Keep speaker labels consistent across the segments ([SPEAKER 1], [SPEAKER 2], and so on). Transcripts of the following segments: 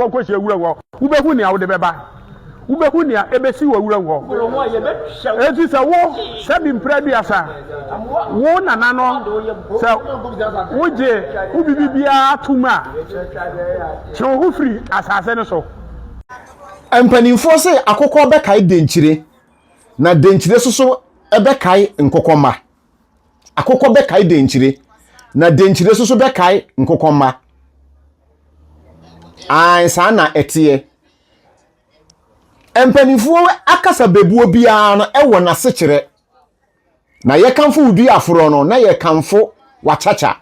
[SPEAKER 1] Kɔkɔhyia wuram hɔ. Wobɛhu nea wode bɛba. Wobɛhu nea ɛbɛsi wɔ wuram hɔ. Enti sɛ wo, sɛbi mprɛ aduasa, wo nana no, sɛ wogye wo biribi biara tom a, twe wo ho firi asase no so.
[SPEAKER 2] Mpanimfoɔ se akokɔ bɛkae denkyire, na denkyire nso so bɛkae nkokɔmma. Akokɔ bɛkae denkyire, na denkyire nso so bɛkae nkokɔmma. Ae, saa na ɛteɛ. Mpanimfoɔ akasa bebuo biara no wɔ n'asekyerɛ. Na yɛkamfo wo dua aforɔ no, na yɛkamfo w'akyakya.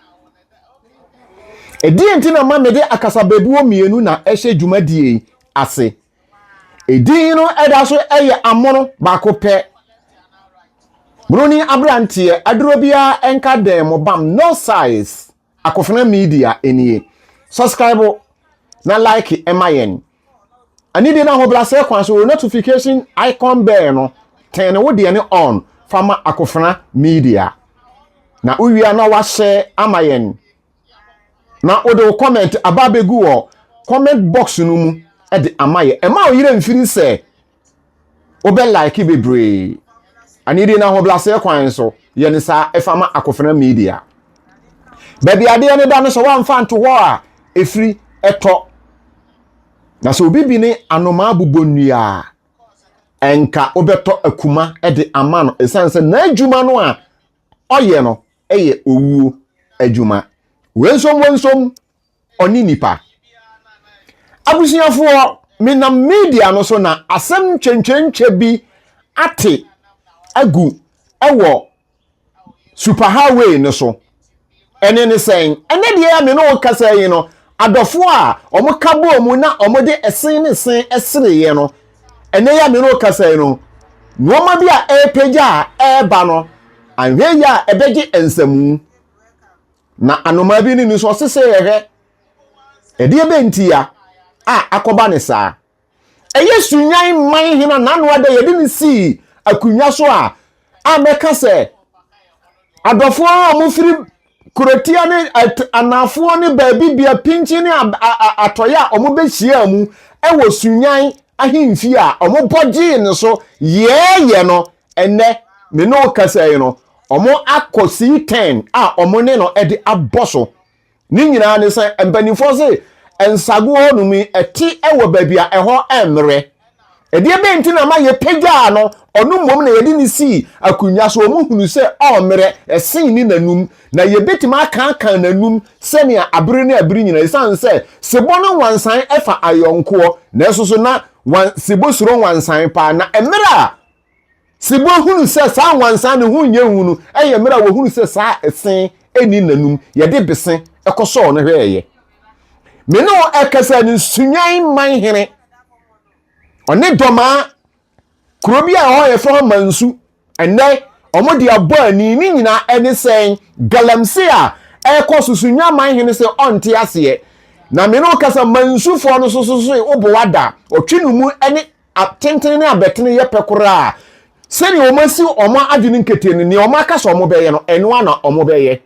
[SPEAKER 2] Ɛdeɛn nti na ma mede akasabebuo mmienu na ɛhyɛ dwumadie yi ase? Edin no ɛda so yɛ amono baako pɛ. Buroni aberanteɛ aduro biara nka dɛn mo bam no size. Akofena Media nie. Subscribe na like ma yɛn. Anidie no ahobrɛaseɛ kwan so notification icon bell no tɛn ne wo deɛ ne on fa ma Akofena Media. Na wowia na wahyɛ ama yɛn. Na wode wo comment aba abɛgu wɔ comment box no mu de ama yɛ. Ɛma wo yerɛ mfiri sɛ wobɛ like bebree. Anidie no ahobrɛaseɛ kwan so yɛ ne saa ɛfa ma Akofena Media. Baabi adeɛ no da no sɛ woamfa nto hɔ a ɛfiri ɛtɔ. Na sɛ obi bi ne anomaa bobɔ nnua a, ɛnka wobɛtɔ akuma de ama no ɛsiane sɛ n'adwuma no a ɔyɛ no yɛ owuo adwuma. Wensom wensom ɔne nipa. Abusuafoɔ, menam media no so na asɛm ntwentwentwɛ bi ate agu wɔ super highway no so. Ɛne ne sɛn? Ɛnɛ deɛ a me ne wo kasa yi no, adɔfoɔ a wɔn ka bɔɔ mu na wɔde ɛsen ne sen sereeɛ no, ɛnɛ yi a me ne wo kasa yi no, nneɛma bi a ɛrepagya a ɛreba no, anhwɛ yi a ɛbɛgye nsamu. Na anomaa bi ne ni so ɔse sɛ yɛhwɛ ɛdeɛ bɛntia a akɔba ne saa. Ɛyɛ Sunyani man hene a n'ano ada yɛde no sii akonnwa so a a mɛka sɛ adɔfoɔ a wɔfiri kurotia ne anaafoɔ ne baabi bia pinkyin ne atɔeɛ a wɔbɛhyiaa mu wɔ Sunyani ahemfie a wɔbɔ gyee no so yɛɛyɛ no ɛnɛ me ne wo kasa yi no wɔn akɔ C10 a wɔn ne no de abɔ so. Ne nyinaa ne sɛ mpanimfoɔ se nsagoɔ hɔnom yi ɛte wɔ baabi a ɛhɔ mmerɛ. Ɛdeɛ bɛn nti na ma yɛpagyaa no, ɔno mmom na yɛde no sii akonnwa so, wɔn hunu sɛ ɔmmerɛ, ɛsen ne n'anum, na yɛbɛtumi akaakaa n'anum sɛnea abere ne abere nyinaa, ɛsiane sɛ sebɔ no nwansan ɛfa ayɔnkoɔ, nanso so na wan, sebɔ suro nwansan paa, na mmerɛ a Sebɔ hunu sɛ saa nwansan no ho nyɛ hu no yɛ mmerɛ a wɔhunu sɛ saa ɛse nni n'anum, yɛde bese kɔsɔɔ no hwɛeɛ. Me ne wo ɛkasa no Sunyan man hene, ɔne Dɔmaa, kuro bi a ɛhɔ yɛfrɛ hɔ Mansu, ɛnnɛ wɔn de abɔ ani ne nyinaa ɛne sɛn galamsey a ɛrekɔ so Sunyan man hene sɛ ɔnte aseɛ. Na me ne wo kasa Mansufoɔ no so so so woboa da, ɔtwe no mu ne Atentene ne abɛtene yɛ pɛ koraa. Sɛdeɛ wɔasi wɔn adwene nketee no, nea wɔaka sɛ wɔbɛyɛ no, ɛno ara na wɔbɛyɛ.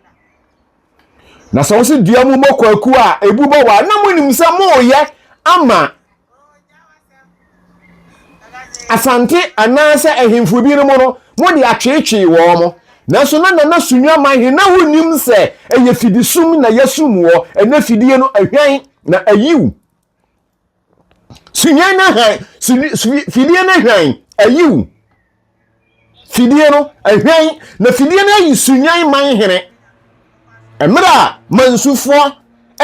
[SPEAKER 2] Na sɛ wɔsi dua mu bɔ kwaku a, ebu bɔ wa, na monim sɛ moreyɛ ama Asante anaasɛ ahemfo binom no, mode atweetwee wɔn. Nanso na Nana Sunyama he na wonnim sɛ ɛyɛ fidisum na yɛasum wɔ, ɛnɛ fidie no ahwan na ayiw. Sunyɛn no hwan fidie no hwan ayiw fidie no ahwan na fidie no ayi sunyɛn man hene mmerɛ a mansufoɔ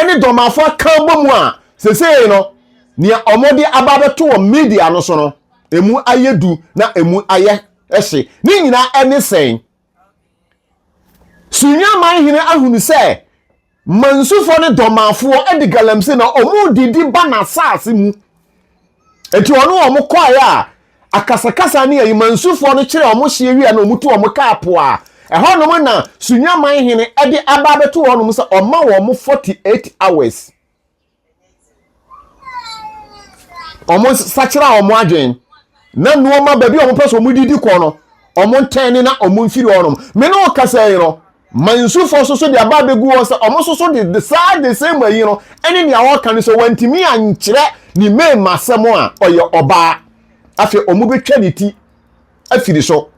[SPEAKER 2] ne dɔmafoɔ aka bɔ mu a sesei no nea wɔde aba abɛto wɔ media no so no emu ayɛ du na emu ayɛ hye ne nyinaa ɛne sɛn Sunyani man hene ahunu sɛ Mansufoɔ ne Dɔmafoɔ de galamsey na wɔredidi ba n'asaase mu. Enti ɔne wɔn kɔeɛ a akasakasa ne ayi Mansufoɔ no kyerɛ wɔn hyeɛ wie a na wɔtu wɔn kaa po a ɛhɔnom na Sunyani man hene de aba abɛto hɔnom sɛ ɔma wɔn 48 hours. Wɔn sakyera wɔn adwene na nneɛma baabi a wɔn pɛ sɛ wɔn didi kɔ no wɔn ntɛn ne na wɔn mfiri hɔnom. Me ne wo kasa yi no. Mansufoɔ nso so de aba abɛgu hɔ sɛ wɔn nso so de saa the same ayi no ɛne nea ɔreka no sɛ wantumi ankyerɛ ne mmarima asɛm a ɔyɛ ɔbaa. Afei wɔn bɛtwa ne ti afiri so.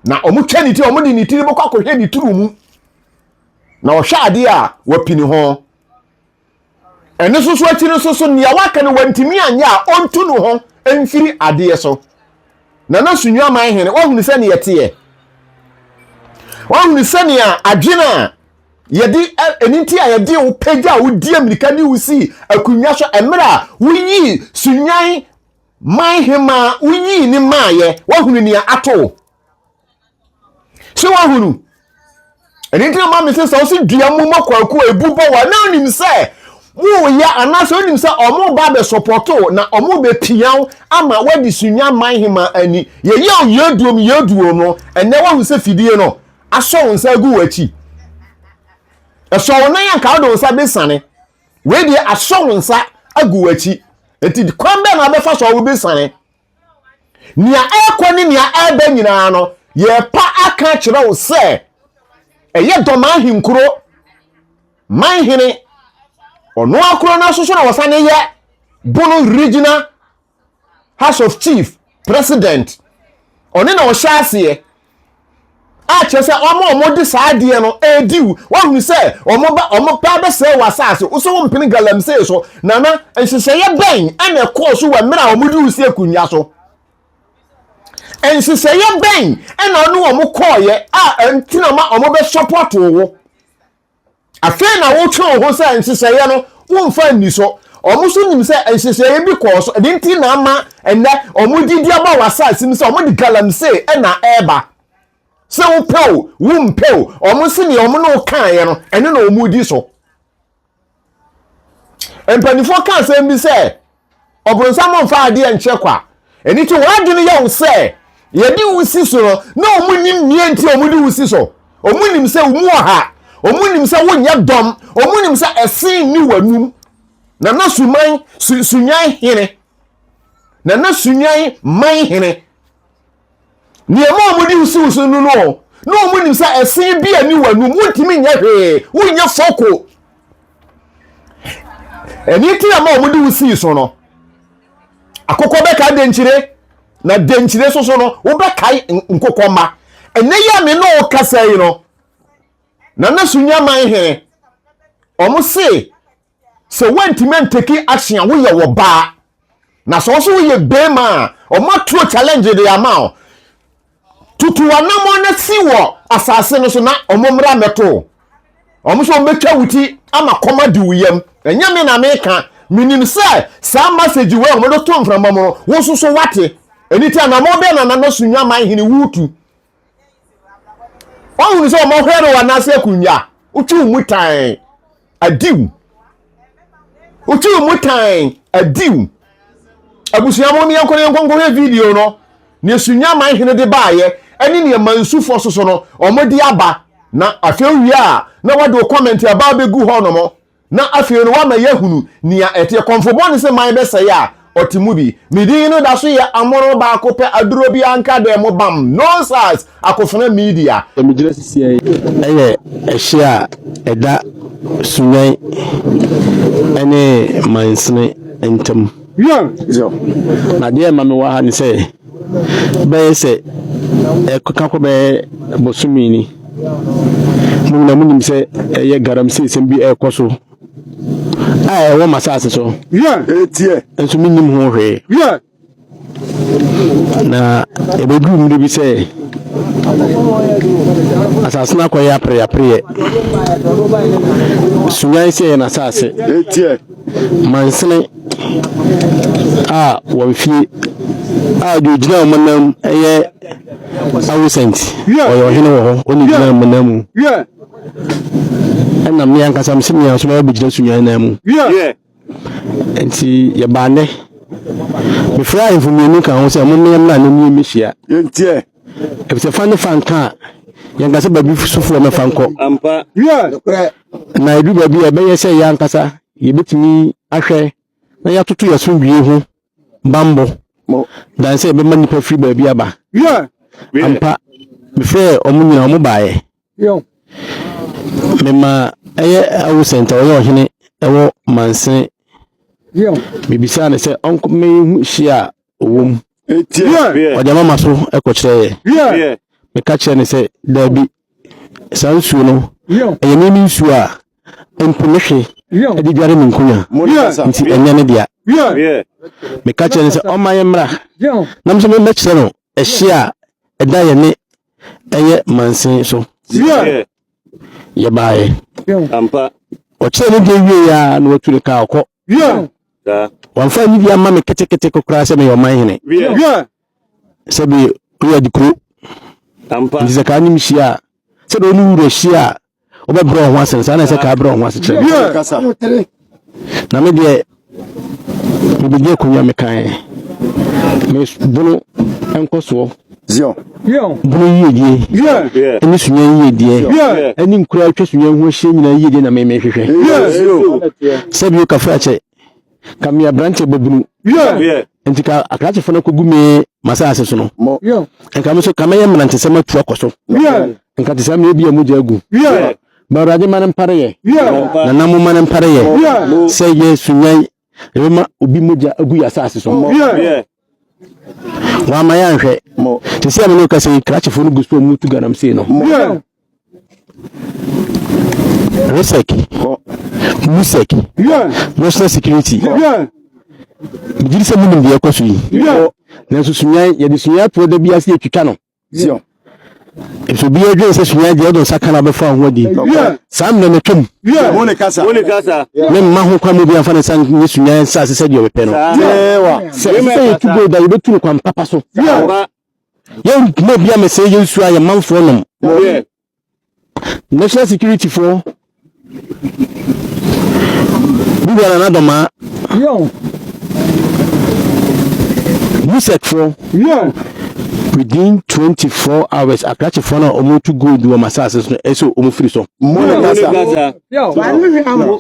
[SPEAKER 2] Na wɔn twa ne ti wɔn de ne ti no bɛkɔ akɔhwɛ ne turu mu. Na ɔhwɛ adeɛ a wapini ho. Ɛno nso so akyi no nso so nea waka no wantumi anyɛ a ɔntu ne ho mfiri adeɛ so. Nana Sunyuaman hene, wahunu sɛnea ɛteɛ. Wahunu sɛnea adwene a yɛde ɛno nti a yɛde wo pagya a wodi amirika de wo sii akonnwa so mmerɛ a woyii Sunyan man hemaa woyii ne maayɛ wahunu nea ato wo. Sɛ woahunu? Ɛno nti na maame sɛ sɛ ɔsi dua mu ma kwaku a ebu bɔ wa na onim sɛ woyɛ anaasɛ onim sɛ ɔmo ba abɛ sɔpɔto na ɔmo bɛ pia wo ama wadi sunya man hema ani. Yɛyɛ o yɛduom yɛduom no ɛnɛ woahu sɛ fidie no asɔ wo nsa agu w'akyi. Ɛsɔ wo nan anka wode wo nsa bɛsane. Wei deɛ asɔ wo nsa agu w'akyi. Nti kwan bɛn na wobɛfa so a wobɛsane? Nea ɛrekɔ ne nea ɛreba nyinaa no, yɛrepa aka akyerɛ wo sɛ ɛyɛ dɔm ahenkuro manhene ɔno akoro no so na wɔsane yɛ Bono Regional House of Chief President ɔne na ɔhyɛ aseɛ a kyerɛ sɛ wɔn a wɔde saa adeɛ no redi wo wɔahunu sɛ wɔn ba wɔn ba bɛsɛe wɔ asase wo so wompene galamsey so nana nhyehyɛeɛ bɛn ɛna ɛkɔɔ so wɔ mmerɛ a wɔde wo si akonnwa so nhyehyɛeɛ bɛn ɛna ɔne wɔn kɔɔeɛ a ɛntina ma wɔn bɛsɔpɔtoo wo Afei na wotwe wo ho sɛ nhyehyɛeɛ no womfa nni so. Wɔn nso nim sɛ nhyehyɛeɛ bi kɔɔ so, ɛno nti na ama ɛnnɛ wɔn didi aba wɔ asase mu sɛ wɔde galamsey na ɛreba. Sɛ wopɛ o, wompɛ o, wɔn nso deɛ wɔn ne wo kaeɛ no, ɛno na wɔn di so. Mpanimfoɔ ka asɛm bi sɛ, Ɔbronsam mfa adeɛ nkyɛ kwa. Ɛno nti wɔn adwene yɛ wo sɛ yɛde wo si so no na wɔn nim nea nti a wɔde wo si so. Wɔn nim sɛ wo mu ɔha. Wɔn nim sɛ wonyɛ dɔm. Wɔn nim sɛ ɛsen nni w'anum. Nana Suman su Sunyan hene. Nana Sunyan man hene. Nneɛma a wɔde wo si wo so no no na wɔn nim sɛ ɛsen bi a ni w'anum. Wontumi nyɛ hwee. Wonyɛ fɔko. Ɛno nti na ma wɔde wo sii so no. Akokɔ bɛkae denkyire, na denkyire soso no, wobɛkae nkokɔ mma. Ɛnɛ yi a me ne wo kasa yi no, Nana Sunyaman hene, wɔn se sɛ woantumi anteki action a woyɛ wɔ baa. Na sɛ ɔso woyɛ bɛrima a, wɔn aturo challenge de ama wo. Tutu w'anammɔn na si wɔ asase no so na wɔn mmra mmɛto wo. Wɔn nso wɔbɛtwa wo ti ama kɔm adi wo yam. Ɛnyɛ me na meka. Menim sɛ saa message wei a wɔde to mframa mu no, wo nso so woate. Ɛno nti anammɔn bɛn na Nana Sunyama hene woretu? Woahunu sɛ wɔahwɛre wo anaasɛ akonnwa? Wotwe wo mu tan adiw. Wotwe wo mu tan adiw. Abusua mo yɛnkɔ na yɛnkɔ nkɔhwɛ video no. Nea Sunyaman hene de baayɛ ɛne nea Mansufoɔ soso no wɔn de aba. Na afei wie a na wɔde wo comment aba abɛgu hɔ nom. Na afei no wama yɛahunu nea ɛteɛ. Kɔmfo bɔne sɛ man bɛsɛe a, ɔte mu bi. Me din no da so yɛ amono baako pɛ aduro bi anka dɛ mo bam no size akofena media.
[SPEAKER 3] Deɛ megyina sisiɛ yi yɛ ɛhyeɛ a ɛda Sunyani ne Mansene ntam. Na deɛ ɛma mewɔ ha ne sɛ, bɛyɛ sɛ ɛkeka kɔ bɛyɛ bosome ni, mo nyinaa monim sɛ ɛyɛ galamsey-sɛm bi ɛrekɔ so a ɛwɔ m'asase so, nso mennim ho hwee. Na ɛbɛduru mmerɛ bi sɛ asase no akɔyɛ apereapereɛ. Sunyan sɛ yɛ n'asase. Mansene a wɔn fie a deɛ ɔgyina wɔn nan yɛ Awosɛnt. Ɔyɛ ɔhene wɔ hɔ, ɔne gyina wɔn nan mu. Ɛna me ankasa mese me nso mɛbɛgyina Sunyan nan mu. Nti yɛbaa nnɛ. Mefrɛ ahemfo mmienu ka ho sɛ mommea mmra na mmie mmɛhyia.
[SPEAKER 4] Yɛntiɛ.
[SPEAKER 3] Efisɛ fa ne fa nka a, yɛnka sɛ baabi sofoɔ mɛfa nkɔ.
[SPEAKER 4] Ampa.
[SPEAKER 3] Na ɛduru baabi a ɛbɛyɛ sɛ yɛn ankasa yɛbɛtumi ahwɛ na yɛatoto yɛn asomdwie ho bammɔ dan sɛ yɛbɛma nnipa firi baabi aba. Ampa, mefrɛɛ wɔn nyinaa, wɔn baeɛ. Mema ɛyɛ awo sɛnta ɔyɛ ɔhene ɛwɔ mansene. Mebisaa no sɛ ɔnkɔ mehu hyia a ɔwɔ mu. Ɔde ama ma so ɛkɔkyerɛ yɛ. Meka kyerɛ no sɛ daabi saa nsuo no ɛyɛ me me nsuo a mpo mehwe de dware me nkonya nti ɛnyɛ ne dea. Meka kyerɛ no sɛ ɔma yɛ mmra na me nso mɛkyerɛ no ɛhye a ɛda yɛ ne ɛyɛ mansin so. Yɛbaeɛ. Ɔkyerɛ ne deɛ wie a na watu ne kaa ɔkɔ. Wamfa anidie amma me ketekete koraa sɛ meyɛ ɔman hene. Sɛbi woyɛ adikuro. Nti sɛ kaa nim hyia a, sɛdeɛ wo ne wura hyia a, wobɛbrɛ wo ho ase no, saa na ɛsɛ kaa brɛ wo ho ase kyerɛ me. Na me deɛ, mebɛdi akonnwa mekae. Me bono nkɔsoɔ. Bono yiedie ne sunya yiedie ne nkura atwa sunya ho ahyia nyinaa yiedie na memehwehwɛ. Sɛbi o kafra kyɛ, ka me aberanteɛ babunu. Nti ka akrakyefo no akɔgu me m'asase so no. Nka me so ka mɛyɛ mmerantesɛm atu akɔ so. Nka te saa meyɛ bi a mogya agu. Ba Awurade ma no mpare yɛ. Nana mo ma no mpare yɛ. Sɛ yɛ sunyan Ɛbɛma obi mogya agu yɛ asase so. Wama yɛ anhwɛ. Sisi a me ne wo kasa yi, krakyefoɔ no gu so a wɔtu galamsey no. Resec, Musec, National Security. Megye di sɛ monim deɛ ɛkɔ so yi. Nanso sunyan, yɛde sunyan atoɔ da bi ase yɛtwitwa no. Zion. Nso obiara dwen sɛ sua deɛ ɔde nsa ka na ɔbɛfa ho adi. Saa mmerɛ no atwam. Ne mma ho kwan mu obiara mfa ne nsa nyɛ sua nsaase sɛ deɛ ɔbɛpɛ no. Sɛ ɛsɛ sɛ yɛtu gold a yɛbɛtu no kwan papa so. Yɛntuma obiara mmɛsɛe yɛn nsuo a yɛn manfoɔ nom. National security foɔ bi wɔ Nana Dɔmaa. Musec foɔ within 24 hours akrakyefoɔ no a wɔtu gold wɔ masase so no ɛsɛ wɔn firi so.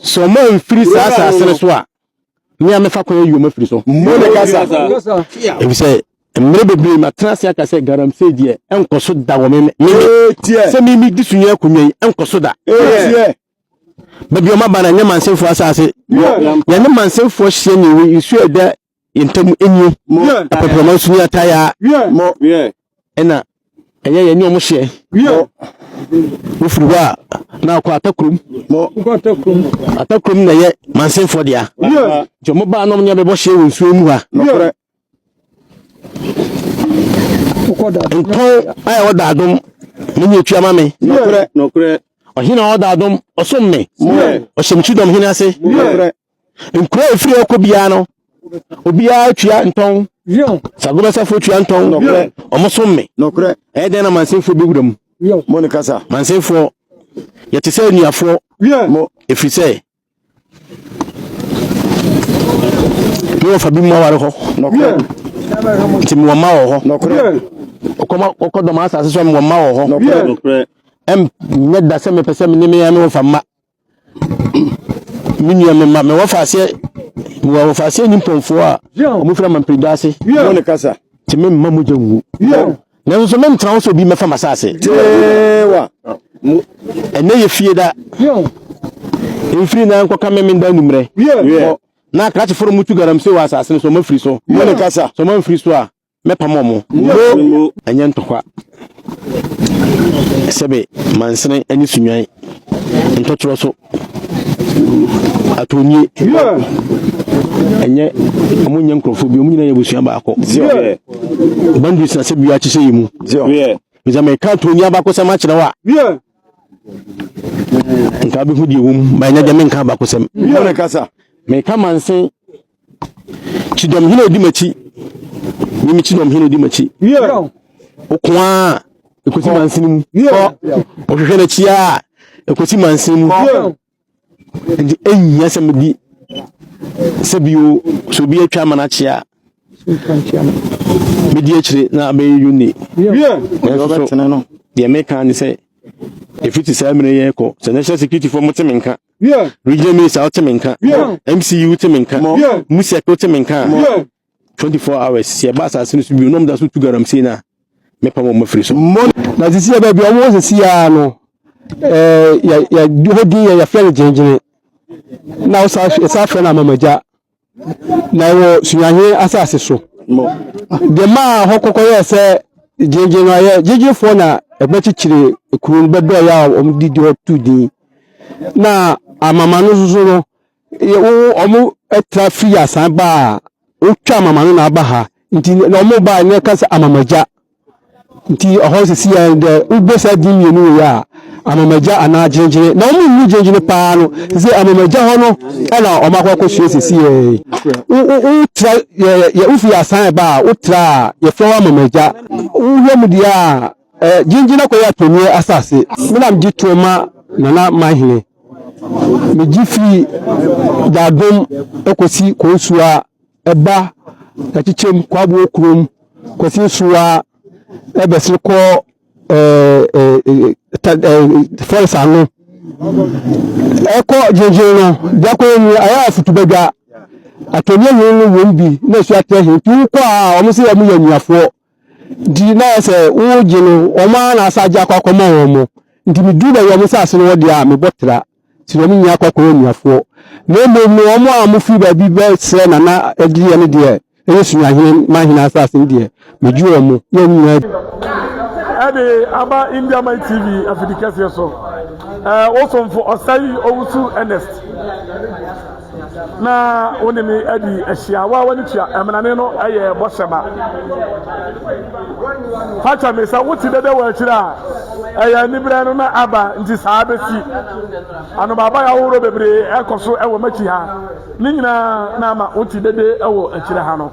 [SPEAKER 3] Sɛ wɔn amfiri saa asase no so a me a mɛfa kwan ayi wɔn afiri so. Efisɛ mmerɛ bebree matena ase aka sɛ galamsey deɛ ɛnkɔ so da wɔ me me sɛ me me di so nyɛ akonnwa yi ɛnkɔ so da. Baabi ɔma ba na nyɛ mansenfoɔ asase. Yɛne mansenfoɔ hyia nyɛ nsuo ɛda yɛn ntam nie. Apɛprɛma nso ni atayaa. Ɛna ɛyɛ yɛne ɔmo hyeɛ. Wofiri hɔ a na akɔ Atakurom. Atakurom na ɛyɛ mansenfoɔ dea. Nti ɔmo baa na ɔmo ne abɛbɔ hyeɛ wɔ nsuo mu ha. Ntɔn a ɛwɔ Daadom ne ne etua ma me. Ɔhene a ɔwɔ Daadom ɔsom me. Ɔhyɛ me kyidɔm hene ase. Nkuro a ɛfiri ɛkɔ biara no, obiara tua ntɔn. Sagobɛsafoɔ tua ntɔn. Wɔn som me. Ɛyɛ dɛn na mansenfoɔ bɛwura mu? Mansenfoɔ, yɛte sɛ anuafoɔ. Ɛfiri sɛ, me wɔfa bi mu aware hɔ. Nti mewɔ mma wɔ hɔ. Ɔkɔ dɔm asase so a mewɔ mma wɔ hɔ. Ɛnyɛ da sɛ mepɛ sɛ me ne me wɔfa mma. Me nua me ma me wɔfa aseɛ mewɔ wɔfa aseɛ ni mpɔnfoɔ a wɔn fira mampirido ase.
[SPEAKER 2] Wɔn ne kasa.
[SPEAKER 3] Te me mma mogya ngu. Nanso so mentena hɔ sɛ obi mmɛfa m'asase.
[SPEAKER 2] Tewa.
[SPEAKER 3] Ɛnɛ yɛ fie da. Mfiri na nkɔka me menda anummerɛ. Na akrakyefo no mutu galamsey wɔ asase no so wɔn afiri so.
[SPEAKER 2] Wɔn ne kasa.
[SPEAKER 3] So wɔn amfiri so a Mɛpam wɔn.
[SPEAKER 2] Mo.
[SPEAKER 3] Ɛnyɛ ntɔkwa. Sɛbe mansene ne sunwan ntɔtorɔ so atɔnnie. Ɛnyɛ wɔn nyɛ nkurɔfoɔ bi, wɔn nyinaa yɛ abusua baako. Boundaries na sɛ biara akyehyɛ yɛ mu. Bisa meka atɔnnie abakɔsɛm akyerɛ wo a. Nka wobɛhu deɛ ɛwɔ mu, ba ɛnyɛ deɛ menka abakɔsɛm. Meka mansen Kyidɔm hene odi m'akyi. Mimi kyidɔm hene odi m'akyi. Oko a ekosi mansini mu. Ɔhwehwɛ n'akyi a ekosi mansini mu. Nti enhia sɛ medi sɛ bio sɛ obi atwa ama n'akyi a medi akyire na abɛyɛ yone. Nanso so deɛ meka ne sɛ ɛfiti saa mmerɛ yɛ kɔ sɛ national security foɔ mote me nka Regional minister wote me nka. MCU wote me nka. Musek wote me nka. 24 hours sɛ ɛba asase no so bio na ɔmo da so tu galamsey no a mɛpam ɔmo afiri so.
[SPEAKER 4] Na sisi yɛ baabi a wɔwɔ sisi ara no.
[SPEAKER 3] Ɛɛ yɛ yɛ hɔ din yɛ yɛfrɛ no Gyenegyene na wosan yɛsan frɛ no Amamagya na ɛwɔ Sunyani asase so. Deɛ maa hɔ kɔkɔ yɛɛ sɛ Gyenegyene no ayɛ Gyegyefoɔ na ɛbɛkyekyere kuro no bɛdɔeɛ a wɔde di hɔ to din. Na Amama no nso so no yɛ wo wɔn tra firi asan ba a wotwa Amama no na aba ha nti na wɔn ba a na ɛka sɛ Amamagya. Nti ɛhɔ sisi yɛn dɛ wobɔ saa din mmienu wei a, Amamagya anaa Gyenegyene. Na wɔn nnu Gyenegyene paa no, sisi Amamagya hɔ no ɛna wɔn akɔ akɔsua sisi yɛ. Wo wo wotra yɛ yɛ wofi asan ɛba a wotra a yɛfrɛ hɔ Amamagya. Wohwɛ mu deɛ a ɛ Gyenegyene akɔyɛ atɔnniɛ asase. Me na megye toɔ ma Nana Manhene. Megye firi Daadom kɔsi Konsua ɛba Akyekyɛm Kwaboɔ kurom. Kwasi Nsuwa ɛbɛsene kɔ ɛɛ ɛɛ forest ano ɛkɔ gyinagyina no deɛ akɔ yɛ ni ayɛ afutubadwa atɔni ahene no wɔm bi na esu atɛ ahene nti wokɔ a wɔn sɛ wɔn yɛ anuafoɔ nti na yɛ sɛ wogye no wɔn ara na asa agye akɔ akɔma wɔn mo nti meduru baabi a wɔn sɛ ase no wɔ deɛ a mebɔ tra nti wɔn nyinaa kɔ akɔyɛ anuafoɔ na mmom no wɔn a wɔfiri baabi bɛsrɛ nana agyeɛ no deɛ ɛyɛ sunyahene mahene asase no deɛ megye wɔn mo yɛn nyinaa
[SPEAKER 1] ɛde aba India My TV afidi kɛseɛ so ɛɛ wosomfo ɔsɛe owusu Ernest na wo ne me adi ahyia wo a w'ani tua ɛmenane no ɛyɛ bɔhyɛ ma fakyɛ me sɛ wote dede wɔ akyire a ɛyɛ aniberɛ no na aba nti saa bɛsi anobaaba yɛ ahoroɔ bebree ɛkɔ so ɛwɔ m'akyi ha ne nyinaa na ama wote dede ɛwɔ akyire ha no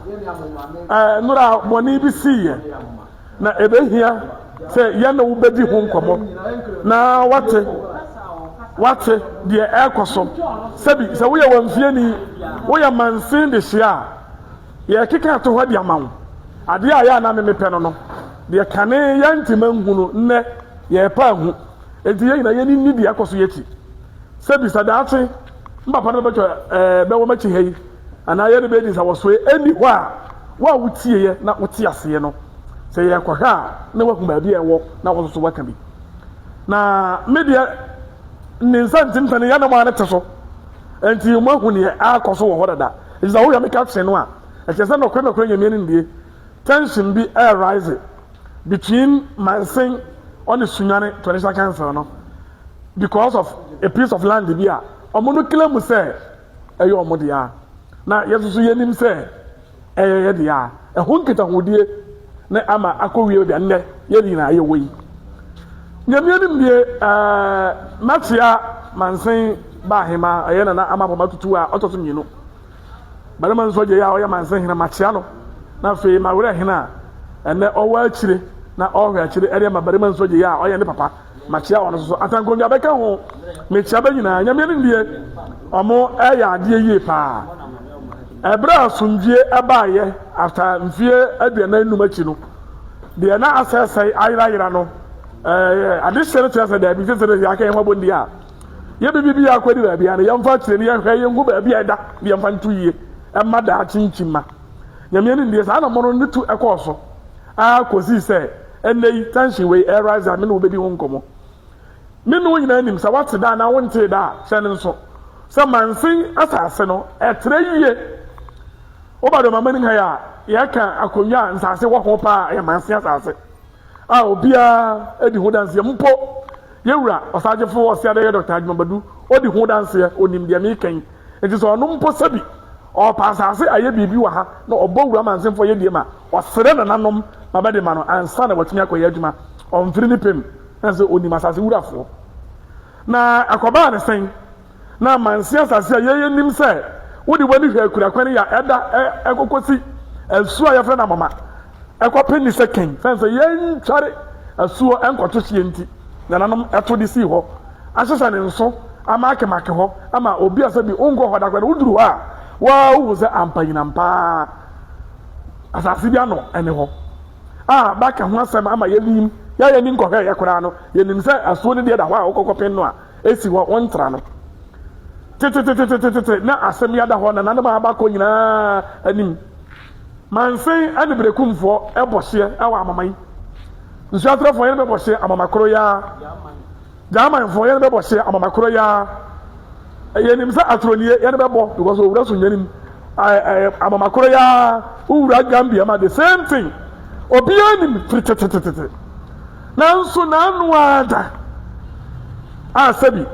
[SPEAKER 1] ɛɛ nnora bɔne bi siiɛ Na ebehia sɛ yɛne wo bedi ho nkɔmmɔ na woate woate deɛ ɛrekɔ so. Sɛbi sɛ woyɛ wamfieni, woyɛ mansin de hyia a, yɛrekeka ato hɔ de ama wo. Adeɛ a ɛyɛ a na me mepɛ no no, deɛ kane yɛntema nhu no, nnɛ yɛrepɛ ahu. Enti yɛn nyinaa yɛn ani nni deɛ ɛrekɔ so yi akyi. Sɛbi sɛ daakye me papa no bɛbɛtwa ɛɛ bɛwɔ m'akyi ha yi, anaa yɛde bɛdi nsawɔsoɛ ɛnni hɔ a, wo a wotieɛ na wote aseɛ no, sɛ yɛrekɔhwɛ a na woahu baabi a ɛwɔ na wo nso so woaka bi. Na me deɛ, ne nsa ntimtane yɛ na mo ara ne te so, enti moahu neɛ akɔ so wɔ hɔ dada. Enti sɛ wohwɛ me caption no a, ɛkyerɛ sɛ nɔkorɛ nɔkorɛ Nyame animdie, tension bi ɛrerise between Mansin ɔne Sunyani Traditional Council no because of a piece of land bi a wɔn no claim sɛ ɛyɛ wɔn dea, na yɛn nso so yɛnim sɛ ɛyɛ yɛn dea. Ɛho nkitahodie na ama akɔwie baabi a nnɛ yɛn nyinaa yɛwɔ yi. Nyame anim nie, ɛɛ, makyea Mansen ba ahema, ɛyɛ Nana Ama Poma Tutu a ɔtɔ so mmienu. Barima nso agya yi a ɔyɛ Mansen hene, makyea no. Na afei mawerɛ hene a ɛnnɛ ɔwɔ akyire na ɔrehwɛ akyire ɛde ama barima nso agya yi a ɔyɛ ne papa. Makyea wɔn nso so. Atankonnwa bɛka ho. Mekyea bɛ nyinaa. Nyame anim deɛ, wɔn ɛyɛ adeɛ yie paa. Ɛberɛ a asomdwie ɛbaeɛ after mfeɛ 45 akyi no, deɛ na asɛesɛe ayerayera no, ɛɛ adehyeɛ no kyerɛ sɛ daabi sɛ sɛ yɛaka yɛn ho abɔ ndi a, yɛ biribi bi akɔdi baabi a no yɛmfa akyire no yɛnhwɛ yɛnhu baabi a ɛda na yɛmfa nto yie ɛma daakye nkyimma. Nyame anim deɛ saa na mono ne tu ɛkɔɔ so ara kɔsii sɛ Ɛnnɛ yi, tension wei ɛrerise a me ne wo bɛdi ho nkɔmmɔ. Me ne wo nyinaa nim, sɛ woate da anaa wontee da a, hyɛ no nso sɛ mansin asase no, ɛtrɛ yie. Woba Dɔmamanim ha yi a, yɛka akonnwa a nsase wɔ ho paa, ɛyɛ mansin asase a obiara di ho danseɛ. Mpo yɛwura ɔsagyefo ɔseadɛyɛ Dr. Adwuma Badu, ɔdi ho danseɛ, ɔnim deɛ meka yi. Nti sɛ ɔno mpo sɛbi ɔɔpɛ asase ayɛ biribi wɔ ha na ɔbɔ wura mansinfoɔ yɛ die ma ɔsrɛ nananom ma bɛde ma no ansa na watumi akɔyɛ adwuma. Ɔmfiri ne pɛ mu, ɛsiane sɛ ɔnim asase wurafoɔ. Na ɛkɔbaa no sɛn? Na mansin asase a yɛn yɛnim sɛ wode w'ani hwɛ akura kwan yi a ɛda ɛkɔkɔsi asuo a yɛfrɛ no Amoma ɛkɔpem ne sɛ kɛn, sɛne sɛ yɛntware asuo ɛnkɔto hyeɛ nti, nananom ɛto de sii hɔ ahyehyɛ ne nso amaakemaake hɔ ama obi a sɛ bi wonkɔ hɔ da koraa no woduru hɔ a waa wohu sɛ ampa nyinam paa asase bi ano ɛne hɔ a baka ho asɛm ama yɛnim yɛayɛ ni nkɔhwɛ yɛ koraa no yɛnim sɛ asuo no deɛ da hɔ a wokɔkɔpen no a esi hɔ wontra no tetetetetete na asɛm yi ada hɔ nananom a abakɔ nyinaa anim mansen ɛne berekumfoɔ ɛbɔ hyeɛ ɛwɔ amama yi nsuatrɛfoɔ yɛne bɛbɔ hyeɛ amama koro yi ara. Germanfoɔ yɛne bɛbɔ hyeɛ amama korɔ yi ara. Yɛnim sɛ atorɔnie yɛne bɛbɔ because owura so nyanim amama korɔ yi ara wowura Gambia ma the same thing. Obiara nim firi tetetete. Nanso n'ano ara da a sɛbi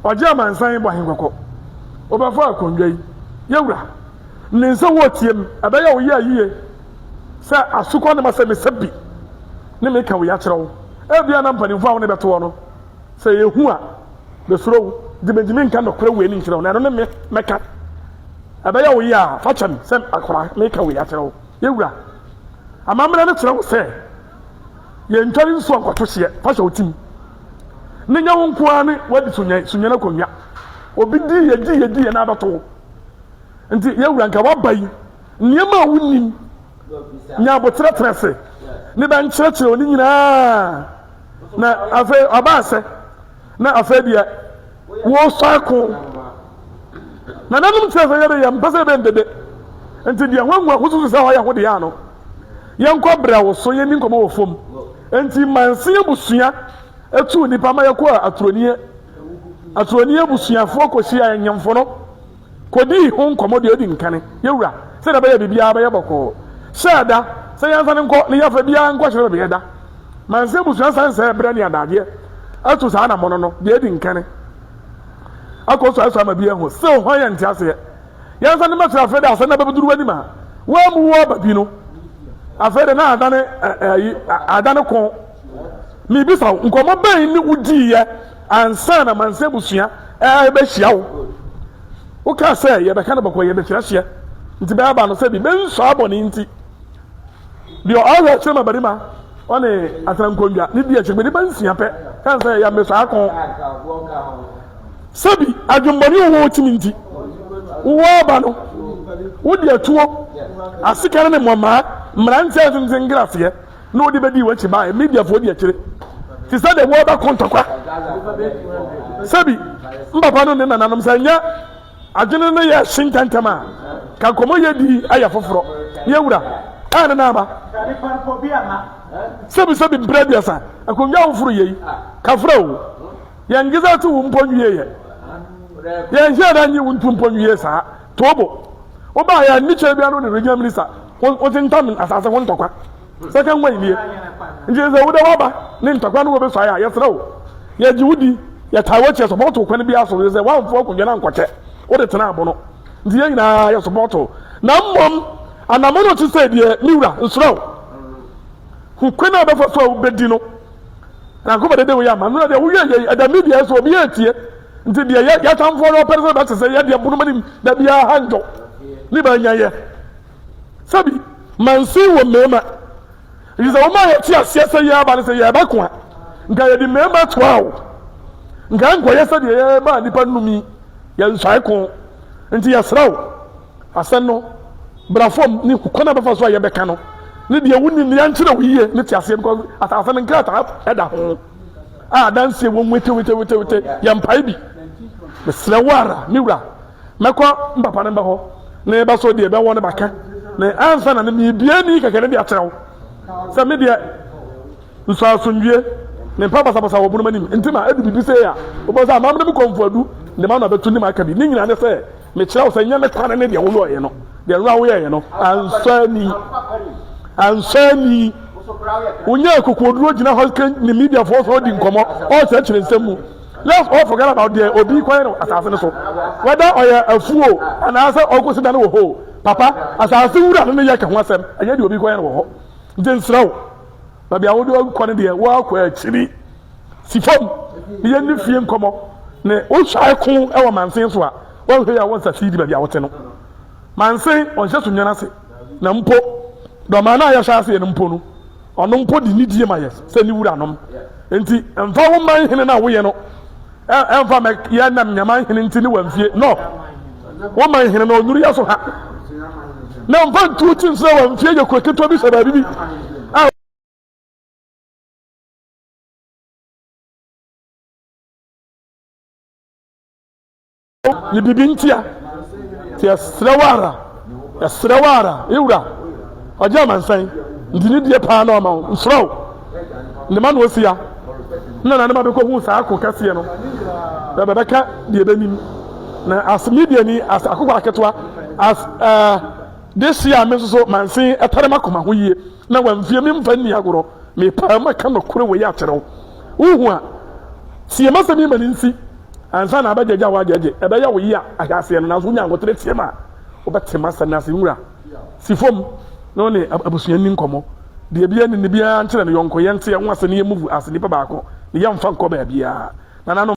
[SPEAKER 1] ɔgye amansan bɔ ahenkɔkɔ. Wobɛfa akonnwa yi, yɛwura, ne nsa wɔ tie m, ɛbɛyɛ wo yɛ yie sɛ asokɔ ne ma sɛ mesɛ bi ne meka wei akyerɛ wo. Ebia na mpanimfoɔ a wo ne bɛtoɔ no, sɛ yɛhu a, bɛsuro wo, nti mentumi nka nokorɛ wei ne nkyerɛ wo, na ɛno ne me mɛka. Ɛbɛyɛ wo yɛ a, fa kyɛ me sɛ akwadaa meka wei akyerɛ wo. Yɛwura, amammerɛ no kyerɛ wo sɛ yɛntware nsuo nkɔto hyeɛ, fa hyɛ wo tim. Ne nyɛ wo nko ara ne wadi sunyɛn, sunyɛn akonnwa. Obi di yɛ di yɛ di yɛ na abɛto wo. Nti yɛwura nka waba yi, nneɛma a wonnim Nya aboterɛ tena ase ne bɛnkyerɛkyerɛ wo ne nyinaa. Na afei ɔbaa sɛ, na afei deɛ wɔresɔ ako. Nananom kyerɛ sɛ yɛde yɛmpɛ sɛ yɛbɛndede. Nti deɛ ho angu ho susu sɛ ɔyɛ ho deɛ ano. Yɛnkɔ brɛ wo so yɛnni nkɔmmɔ wɔ fam. Nti manse abusua etuu nnipa ma yɛkɔɔ aturoni aturoni abusuafoɔ kɔhyia ɛnyemfo no. Kodii ho nkɔmmɔ deɛ odi nkane, Yɛ wura, sɛdeɛ ɛbɛyɛ a biribiara bɛyɛ bɔkɔɔ. Hyɛɛ da sɛ yɛnsane nkɔ ne yɛafa biara nkɔhyɛ baabi yɛda. Mansa abusua san sɛɛ berɛ ne adagyeɛ atu saa anammɔno no deɛ adi nkane akɔ so asɔ ama bi ahu still hwan yɛ nte aseɛ. Yɛnsane mmɛkyerɛ afei de asɛm no abɛduru w'anim a woammu wo aba bi no afei de na adane ayi adane ko. Mebisa wo, nkɔmmɔ bɛn ne wodiiɛ Ansa na Mansa abusua rebɛhyia wo, wokaa sɛ yɛbɛka no bɔkɔɔ, yɛbɛkyerɛ hyeɛ. Nti bɛaba no sɛ bi bɛnsɔ abɔne nti. Deɛ ɔhwɛ akyerɛ ma barima ɔne atena nkonnwa ne di akyire nnipa nsia pɛ kan sɛ yɛ mmesɔ ako. Sɛbi adwemmɔne wɔ wɔ timi nti wowɔ aba no wode atuo asekan ne mmɔmaa mmeranteɛ tenten ngraseɛ na ɔde bɛdii w'akyi baeɛ, Mediafoɔ di akyire te sɛ deɛ wɔrebɛko ntɔkwa. Sɛbi mpapa no ne nananom sɛ nyɛ adwene no yɛ hye ntɛntɛm a, ka nkɔmmɔ yɛ di ayɛ foforɔ. Yɛ wura, ɛyɛ ne nan aba. Sɛbi sɛbi mprɛ aduasa, akonnwa woforo yei, kafra o, yɛn geza te wo mpo nwie yɛ. Yɛn hyɛ da nye wo ntu mpo nwie saa. Tobo, wobaa yɛ anni kyɛ biara no ne regional minister wotentam asase ho ntɔkwa. Second way nie. Nti sɛ wode waba ne ntɔkwa no wɔbɛsuae a, yɛsrɛ wo, yɛgye wo di, yɛtaa w'akyi, yɛsɔpɔto wo kwan biara so, sɛ woamfo akonnwa no ankɔkyɛ, wode tena abono. Nti yɛn nyinaa yɛsɔpɔto wo. Na mmom, anammɔn a ɔte sɛ deɛ, me wura, nsrɛ wo, hu kwan a wobɛfa so a wobɛdi no. Nyankopɔn dede wo yɛ ama no na deɛ woyɛ yei, ɛda media so, obiara atie. Nti deɛ yɛ yɛatamfoɔ no ɔpɛ sɛ bɛte sɛ yɛ deɛ bonom anim da biara ha ndwo ne bɛanya yɛ. Sɛbi mansin wɔ mmarima nti sɛ wɔma yɛte aseɛ sɛ yɛreba no sɛ yɛreba ko a nka yɛde mmarima toa o nka nkɔyɛ sɛ deɛ yɛreba nnipa nnum yi yɛnsuae ko nti yɛsrɛ wo asɛm no bra fam ne kwan a bɛfa so a yɛbɛka no ne deɛ wonim no yɛnkyerɛ wo yie ne te aseɛ because asase no nkrataa ɛda ho a adanseɛ wɔ mu wetewetewete yɛmpae bi mesrɛ wo ara me wura Mɛkɔ me papa no ba hɔ, na yɛbɛso deɛ ɛbɛwɔ no baka, na ansa na no merebue ani kɛkɛ no de akyerɛ wo sɛ me deɛ nsɔ asomdwie, mempɛ basabasa wɔ bonom anim, nti ma adu biribi sei a, wobɛhu sɛ amammerɛ mu kɔmfoadu de m'ano abɛto ne m'aka bi. Ne nyinaa ne sɛ mekyerɛ wo sɛ nyɛ me kwane ne deɛ woyɔeɛ no, deɛ nwura woyɛeɛ no, ansɔ ani, ansɔ ani. Wonya akokoɔduro gyina hɔ ne mediafoɔ sɛ ɔdi nkɔmmɔ, ɔrekyerɛkyerɛ nsɛm mu. Let's all forget about deɛ obi kɔyɛ no asase no so, whether ɔyɛ afuo anaasɛ ɔkɔsi dan wɔ hɔ o, papa, asase wura no ne yɛ ka ho asɛm, ɛnyɛ deɛ obi kɔyɛ no wɔ hɔ. Nti nsrɛ wo, baabi a wode kɔ no deɛ, woakɔ akyiri. Si fam ne yɛnni fie nkɔmmɔ, ne wohwɛ ko wɔ mansen so a, woanhwɛ yie a wonsase di baabi a wote no. Mansen, ɔnhyɛ so nwene ase, na mpo dɔmaa no a yɛhyɛ aseɛ no mpo no, Ɔno mpo de nidie ma yɛ sɛ ne wuranom. Enti mfa wo man hene no a woyɛ no ɛmfa mɛ yɛ nam nyaman hene nti ne wamfie no. Wo man hene no ɔnuru yɛ so ha. Na mfa ntuo ti nsrɛ wamfie yɛ kuro ketewa bi hyɛ baabi bi a Ne biribi ntia. Nti yɛsrɛ wo ara, yɛsrɛ wo ara, yɛwura, ɔgye amansan, nti ne die paa na ɔma wo, nsrɛ wo, ne ma na ɔsi ya. Na nananom abɛkɔhu saa ko kɛseɛ no, na bɛbɛka deɛ bɛnim. Na as Midiani, as akokoaa ketewa, as uh, this year me nso so manse ɛtare m'akoma ho yie, na wamfie me mfa nni agorɔ, mepaa mu aka nokorɛ wei akyerɛ wo. Wohu a, tie m'asɛm yi ma no nsi, ansa na abɛgyagye a woagyagye, ɛbɛyɛ wo yea ahyɛaseɛ no, nanso wonya ahotere tie ma a, wobɛte m'asɛm no ase. Nwura. Si fam na wo ne abusua nni nkɔmmɔ. Deɛ biara nni ne biara nkyerɛ ne yɔnko. Yɛnte yɛn ho ase na yɛ move as nipa baako na yɛmfa nkɔ baabiara. Nananom.